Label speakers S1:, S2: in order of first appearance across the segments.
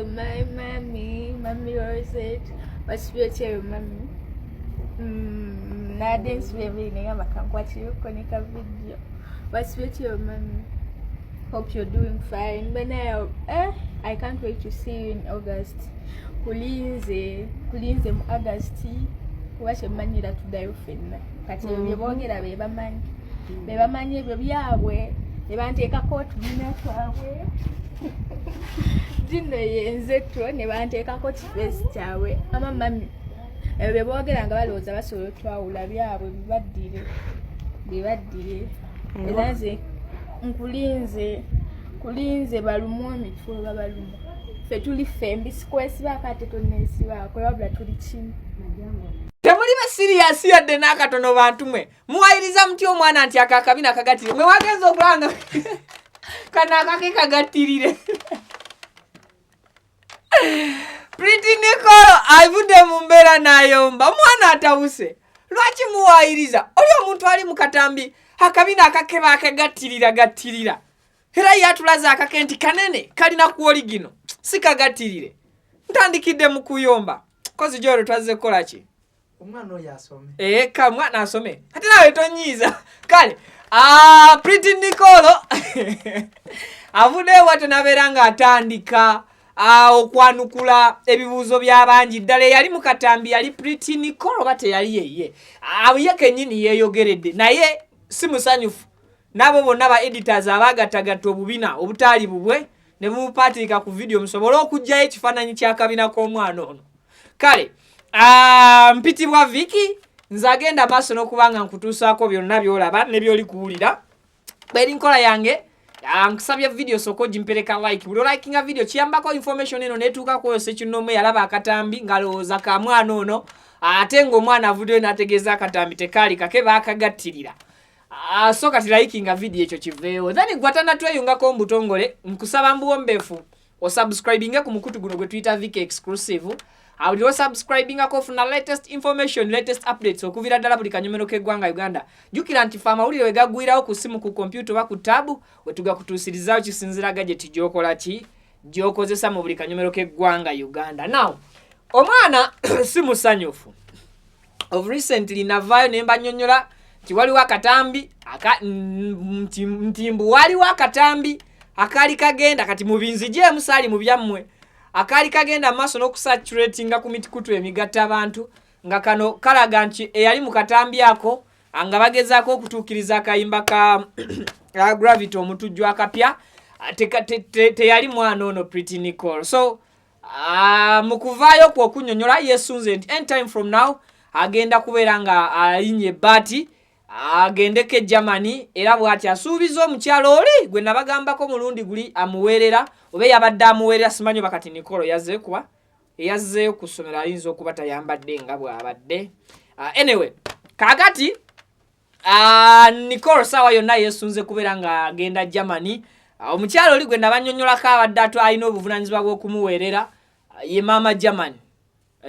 S1: My mommy, Mommy Rosette. Wasibye otya mummy? Nadde nsibye ebiri naye nga bakankwatireko ne ka video. Wasibye otya mummy? Hope you're doing fine. But now, I can't wait to see you in August. Kulinze, kulinze mu August. Kuba kyemmanyira tuddayo ffenna. Kati ebyo bye boogera be bamanyi. Be bamanyi ebyo byabwe. Ne banteekako otubina twabwe. Gino yenze two ne banteekako kiface kyabwe. Ama mummy. Ebyo bye boogera nga balowooza basobola otwawula byabwe bibaddire. Bibaddire. Era nze nkulinze, kulinze balumu emitwe oba balumu. Ffe tuli ffembi, sikwesibaako ate tonneesibaako, wabula tuli kimu.
S2: Temuli ba serious yadde n'akatono. Bantu mwe muwayiriza mutya omwana nti ako akabina kagattirire? Mwe wagenza okulaba nga kano akake kagattirire. Pretty Nicole avudde mu mbeera n'ayomba, omwana atabuse. Lwaki muwayiriza oli omuntu ali mu katambi akabina akake baakagattirira gattirira? Era ye atulaze akake nti kanene, kalina ku original, si kagattirire. Ntandikidde mu kuyomba kozi gyolwo twazze kukola ki?
S3: Omwana oyo asome.
S2: Eka mwana asome, ate nawe tonyiiza. Kale Pretty Nicole avuddeyo bwatyo nabeera ng'atandika okwanukula ebibuuzo by'abangi. Ddala eyali mu katambi yali Pretty Nicole oba teyali yeye? Ye kennyini yeeyogeredde, naye si musanyufu n'abo bonna ba editors abaagattagatta obubina obutaali bubwe ne bumupaatiika ku vidiyo musobole okuggyayo ekifaananyi ky'akabina k'omwana ono. Kale mpitibwa Viki, nze agenda maaso n'okuba nga nkutuusaako byonna by'olaba ne by'oli kuwulira. Bweri nkola yange. Nkusabye video sooka ogimpereka like. Buli olikinga video kiyambako information eno netuuka ku oyo sekinoomu eyalaba akatambi ng'alowooza ka mwana ono, ate ng'omwana avuddeyo n'ategeeza akatambi tekaali kake, baakagattirira. So kati likinga video ekyo kiveewo. Then gwe atanatweyungako mu butongole, nkusaba mbuwombeefu osubscribinge ku mukutu guno gwe tuyita Vik Exclusive. Buli osubscribingako ofuna latest information, latest updates okuviira ddala buli kanyomero k'eggwanga Uganda. Jjukira nti fe amawulire we gaggwirawo ku simu, ku kompyuta oba ku tab, we tugakutuusirizaawo kisinziira gadget gy'okola ki, gy'okozesa mu buli kanyomero k'eggwanga Uganda. Now omwana si musanyufu. Of recently navaayo ne mbanyonnyola nti waliwo akatambi nti mbu waliwo akatambi akaali kagenda kati mubinzigyemu saali mu byammwe, akaali kagenda mu maaso n'okucirculatinga ku mikutu emigatta abantu, nga kano kalaga nti eyali mu katambi ako nga bagezaako okutuukiriza akayimba ka Gravity Omutujju akapya teyali mwana ono Pretty Nicole. So mu kuvaayo kwe okunyonyola yesunze nti anytime from now agenda kubeera nga alinnya ebbaati agendeko e Germany, era bw'ati asuubiza omukyalo oli gwe nabagambako mulundi guli amuweerera oba eyabadde amuweerera. Simanyi oba kati Nicole yazze, kuba eyazzeeyo ku ssomero ayinza okuba tayambadde nga bw'abadde. Anyway, kaakati Nicole saawa yonna yeesunze kubeera ng'agenda Germany. Omukyalo oli gwe nabanyonnyolako abadde atu alina obuvunaanyizibwa bw'okumuweerera ye Maama German,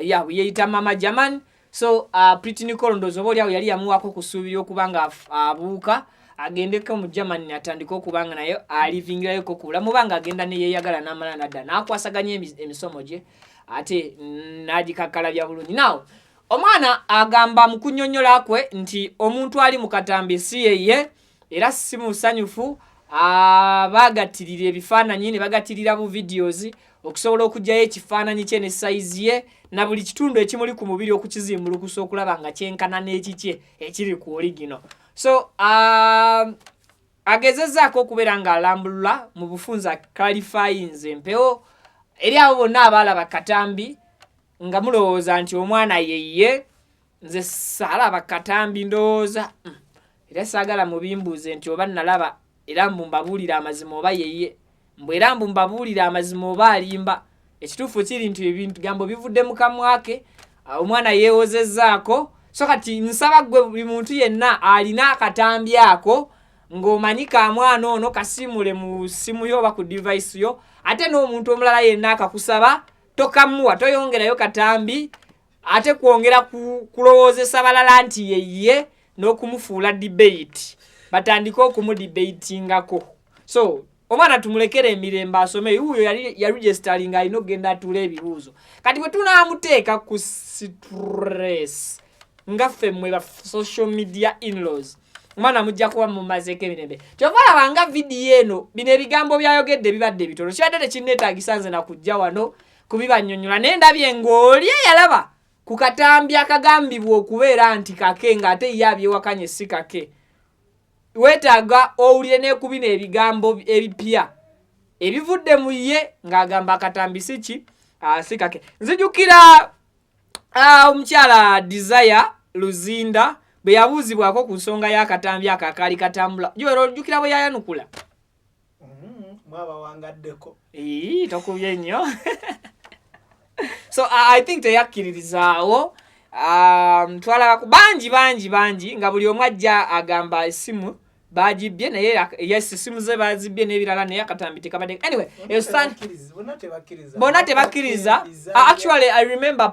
S2: ya yeeyita Maama German. So Pretty Nicole ndowooza oba oliawo yali yamuwaako kusuubira okuba nga abuuka agendeko mu Germany atandike okuba nga naye alivingirayoko ku bulamu, oba nga agenda neyeeyagala n'amala nadda n'akwasaganya emisomo gye ate n'agikakkalabya bulungi. Now omwana agamba mu kunnyonnyola kwe nti omuntu ali mu katambi si yeye, era si musanyufu. Baagattirira ebifaananyi ne bagattirira bu videos okusobola okuggyayo ekifaananyi kye ne sayizi ye na buli kitundu ekimuli ku mubiri okukizimbulukusa okulaba nga kyenkana n'ekikye ekiri ku original. So agezezzaako okubeera ng'alambulula mu bufunza, clarifyinze empewo eri abo bonna abaalaba katambi nga mulowooza nti omwana yeye. Nze saalaba katambi ndowooza, era saagala mubimbuuze nti oba nalaba, era mbu mbabuulire amazima oba yeye, mbu era mbu mbabuulire amazima oba alimba. Ekituufu kiri nti ebigambo bivudde mu kamwa ke, omwana yeewozezzaako. So kati nsaba ggwe buli muntu yenna alina akatambi ako ng'omanyi ka mwana ono, kasiimule mu ssimu yo oba ku device yo, ate n'omuntu omulala yenna akakusaba tokamuwa, toyongerayo katambi ate kwongera kulowoozesa balala nti yeye n'okumufuula debate, batandike okumudebatingako. So Omwana tumulekere emirembe asome. Wuuyo yali yaregisteringa, alina okugenda atuula ebibuuzo. Kati bwe tunaamuteeka ku stress nga ffe mmwe ba social media inlaws, omwana mujja kuba mumazeeko emirembe. Kyova olaba nga vidiyo eno, bino ebigambo byayogedde bibadde bitono, kibadde tekinneetaagisa nze nakujja wano kubibanyonyola, naye ndabye ng'oli eyalaba ku katambi akagambibwa okubeera nti kake, ng'ate ye abyewakanye si kake. Weetaaga owulire n'ekubina ebigambo ebipya ebivudde mu ye ng'agamba akatambi si ki, si kake. Nzijukira omukyala Desire Luzinda bwe yabuuzibwako ku nsonga y'akatambi ako akaali katambula. Joel, ojjukira bwe yayanukula?
S3: Mwabawangaddeko.
S2: Ii, tokubye nnyo. So I think teyakkiririzaawo. Twalaba bangi bangi bangi nga buli omu ajja agamba essimu bagibbye, naye yes, essimu ze bazibbye n'ebirala, naye akatambi tekabadde. Anyway,
S3: bonna tebakkiriza.
S2: Bonna tebakkiriza. Actually, I remember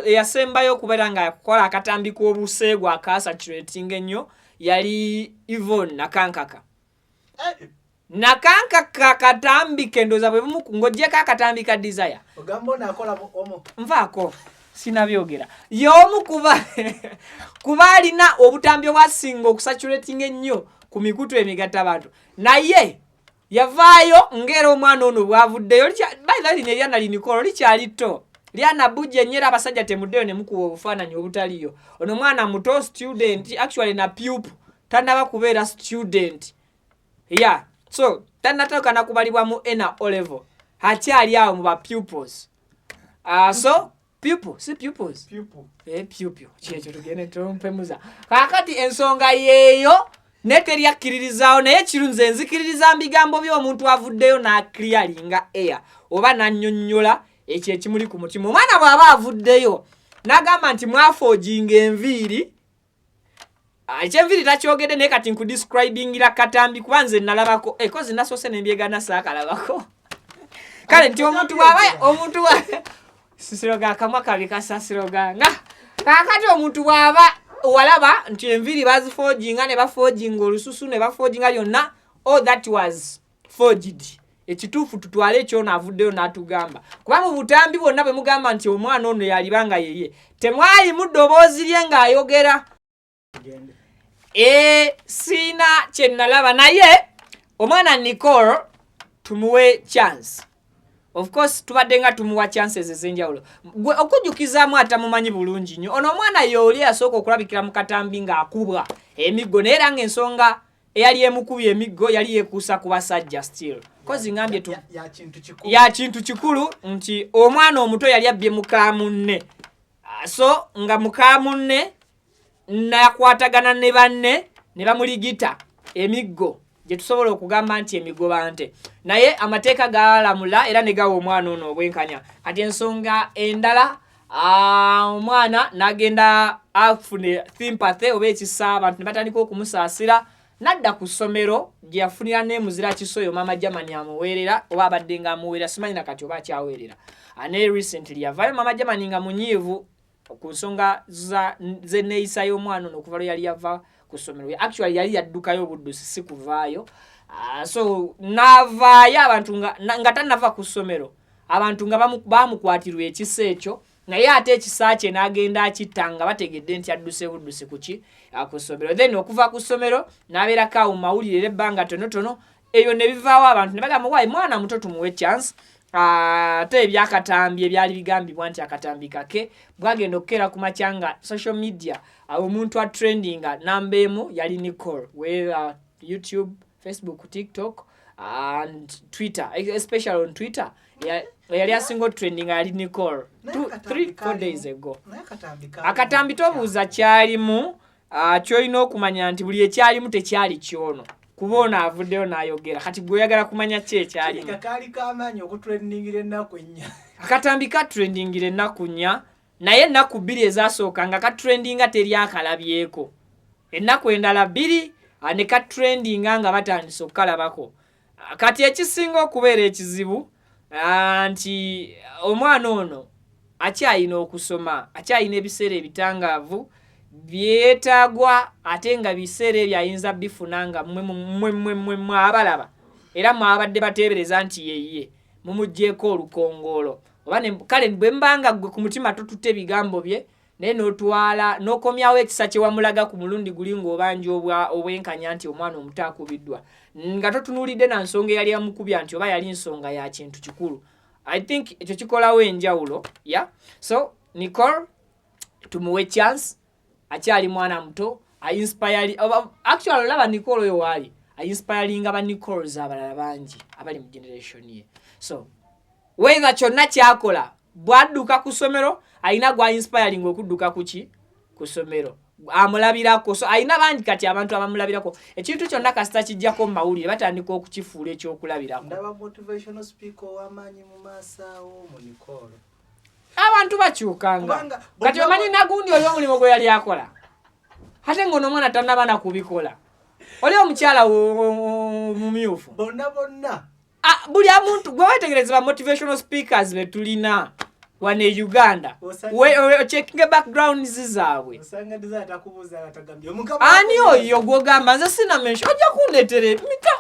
S2: eyasembayo okubeera nga yakola akatambi k'obuseegu akasaturating ennyo yali Yvonne Nakankaka.
S3: Eh,
S2: Nakankaka katambi ke ndowooza bwe bumu ng'oggyeko akatambi ka Desire.
S3: Ogamba ono akola mu omo.
S2: Nvaako, sinabyogera. Y'omu kuba alina obutambi obwasinga okusaturating ennyo ku mikutu emigatta bantu, naye yavaayo ng'era omwana ono bw'avuddeyo. By the way, lino eryana linikolo likyali tto, lyana bujja ennyo, era abasajja temuddeyo ne mukuba obufaananyi obutaliyo. Ono mwana muto, student actually, na pupil, tannaba kubeera student. Yeah, so tannatuuka na kubalibwa mu A na O level, akyali awo mu ba pupils. So pupil si pupils.
S3: Pupil.
S2: Eh, pupil kyekyo, tugende tumpemuza. Kaakati ensonga yeeyo ne teri akkiririzaawo, naye kiru nze nzikiririza mu bigambo by'omuntu avuddeyo n'aclearinga air oba n'annyonnyola ekyo ekimuli ku mutima. Omwana bw'aba avuddeyo n'agamba nti mwaforginga enviiri. Ah, ekyenviiri takyogedde, naye kati nkudescribingira katambi kuba nze nalabako ekozi nasoose nembyegana saakalabako. Kale nti omuntu bw'aba omuntu bwa sisiroga akamwa kabi kasasiroganga. Kaakati omuntu bw'aba walaba nti enviiri baziforginga ne baforginga olususu ne baforginga byonna, all that was forged. Ekituufu tutwale ekyono avuddeyo n'atugamba, kuba mu butambi bwonna bwe mugamba nti omwana ono yaliba nga yeye, temwalimu ddoboozi lye ng'ayogera.
S3: Tugende.
S2: E, siina kye nalaba, naye omwana Nicole tumuwe chance. Of course tubadde nga tumuwa chances ez'enjawulo. Gwe okujjukizaamu atamumanyi bulungi nnyo, ono omwana yooli asooka okulabikira mu katambi ng'akubwa emiggo, naye era ng'ensonga eyali emukubye emiggo yali yeekuusa ku basajja still, kozi ngambye tu
S3: Ya kintu kikulu.
S2: Ya kintu kikulu nti omwana omuto yali abbye muka munne. Ah, so nga muka munne nakwatagana ne banne ne bamuligita emiggo gye tusobola okugamba nti emigoba nte, naye amateeka galamula era ne gawa omwana ono obwenkanya. Kati ensonga endala, omwana n'agenda afune sympathy oba ekisa, abantu ne batandika okumusaasira, nadda ku ssomero gye yafunira n'emuzira kisoyo. Maama Germany amuweerera oba abadde nga amuweerera, simanyi na kati oba akyaweerera. Naye recently yavaayo Maama Germany nga munyiivu ku nsonga z'enneeyisa y'omwana ono okuva lwe yali yava ku ssomero. Actually yali yaddukayo obuddusi, si kuvaayo. So n'avaayo abantu nga tannava ku ssomero, abantu nga bamukwatirwa ekisa ekyo, naye ate ekisa kye n'agenda akitta nga bategedde nti adduse buddusi kuki ku ssomero. Then okuva ku ssomero n'abeerako awo mu mawulire era ebbanga tonotono ebyo ne bivaawo, abantu ne bagamba, "Waayi, mwana muto, tumuwe chance." Ate ebyakatambi ebyali bigambibwa nti akatambi kake, bwagenda okukeera ku makya nga social media omuntu atrendinga namba emu yali Nicole, whether YouTube, Facebook, TikTok and Twitter, especially on Twitter eyali asinga otrendinga yali Nicole 3, 4 days ago.
S3: Naye akatambi kaalimu.
S2: Akatambi tobuuza kyalimu. Kyolina okumanya nti buli ekyalimu tekyali kyono, kuba ono avuddeyo n'ayogera. Kati gwe oyagala kumanya ki ekyalimu?
S3: Kirabika kaali kamaanyi okutrendingira ennaku 4.
S2: Akatambi katrendingira ennaku 4, naye ennaku 2 ezasooka nga katrendinga teri akalabyeko. Ennaku endala 2 ne katrendinga nga batandise okukalabako. Kati ekisinga okubeera ekizibu nti omwana ono akyayina okusoma, akyayina ebiseera ebitangaavu byetaagwa, ate nga biseera ebyo ayinza bifuna nga mmwe mmwe mmwe mmwe abalaba. Era mwabadde bateebereza nti yeye, mumuggyeko olukongoolo oba kale bwe mbanga gwe ku mutima totutte ebigambo bye, naye n'otwala n'okomyawo ekisa kye wamulaga ku mulundi guli ng'obanja obwenkanya nti omwana omuto akubiddwa, nga totunuulidde na nsonga eyali amukubya nti oba yali nsonga ya kintu kikulu. I think ekyo kikolawo enjawulo. Yeah, so Nicole tumuwe chance, akyali mwana muto. Actually olaba Nicole oyo waali ainspiringa ba Nicoles abalala bangi abali mu generation ye. So whether kyonna kyakola, bwadduka ku ssomero, alina gwa inspiring okudduka kuki ku ssomero amulabirako. So alina bangi kati abantu abamulabirako. Ekintu kyonna kasita kijjako mu mawulire, batandika okukifuula ekyokulabirako.
S3: Ndaba motivational speaker ow'amaanyi mu maaso awo mu Nicole.
S2: Abantu bakyukanga. Kati omanyi nagundi oli omulimu gwe yali akola, ate ng'ono omwana tannaba na kubikola, oli omukyala mumyufu.
S3: Bonna bonna.
S2: Ah, buli amuntu gwe wetegereza, ba motivational speakers betulina wano e Uganda, ocheckinge backgrounds zaabwe.
S3: Osanga desire takubuuza nga tagambye. Omukama.
S2: Ani oyo gwogamba? Nze sina mention, ojja kundeetera mika.